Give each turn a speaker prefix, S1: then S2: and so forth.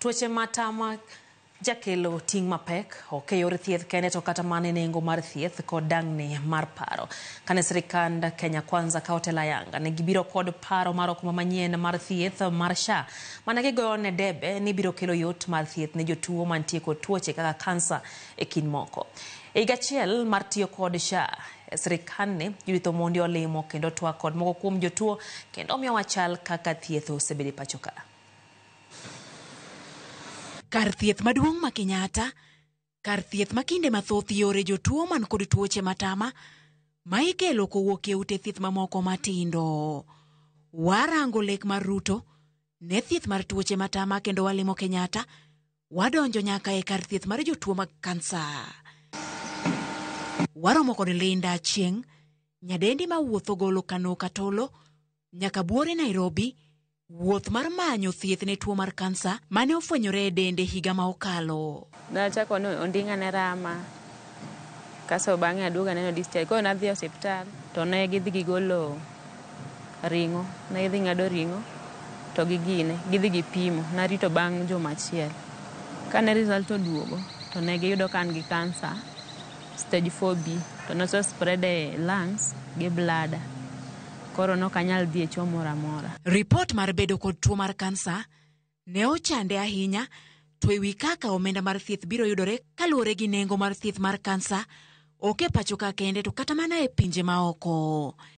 S1: Tuoche matama jakelo ting' mapek ok e yor thieth kende to kata mana e nengo mar thieth kod dang'ni mar paro. Kane sirikand Kenya Kwanza ka otelo ayanga ne gibiro kod paro mar okumba manyien mar thieth mar SHA mane gigoyo ne debe ni biro kelo yot mar thieth ne jotuo mantie kod tuoche kaka kansa e kind moko. E higa achiel mar tiyo kod SHA e sirikandni, Judith Omondi olimo kendo twak kod moko kuom jotuo kendo omiyowa chal kaka thieth osebedo e pacho ka.
S2: Kar thieth maduong' ma Kenyatta, kar thieth ma kinde mathoth yore jotuo man kod tuoche matama ma ikelo kowuok e ute thieth mamoko matindo. Warango lek mar Ruto ne thieth mar tuoche matama kendo walimo Kenyatta, wadonjo nyaka e kar thieth mar jotuo mag kansa. Waromo kod Linda Achieng', nyadendi ma wuotho golo Kano Katolo nyaka Buore Nairobi, wuoth mar manyo thieth ne tuo mar kansa mane ofwenyore e dende higa ma okalo.
S3: Nachako ni onding'a ne rama, kasto bang'e aduogo aneno discharge. Koro nadhi e osiptal to ne gidhi gigolo ring'o, ne gidhi ng'ado ring'o to gi gine, gidhi gipimo. Narito bang' juma achiel. Kane result oduogo to ne giyudo ka an gi kansa stage 4B to nose spread e lungs gi bladder. Koro nok anyal dhi e cho moro amora.
S2: Ripot mar bedo kod tuo mar kansa ne ochande ahinya to ewi kaka omenda mar thieth biro yudore kaluwore gi nengo mar thieth mar kansa ok e pacho ka kende to kata mana e pinje maoko.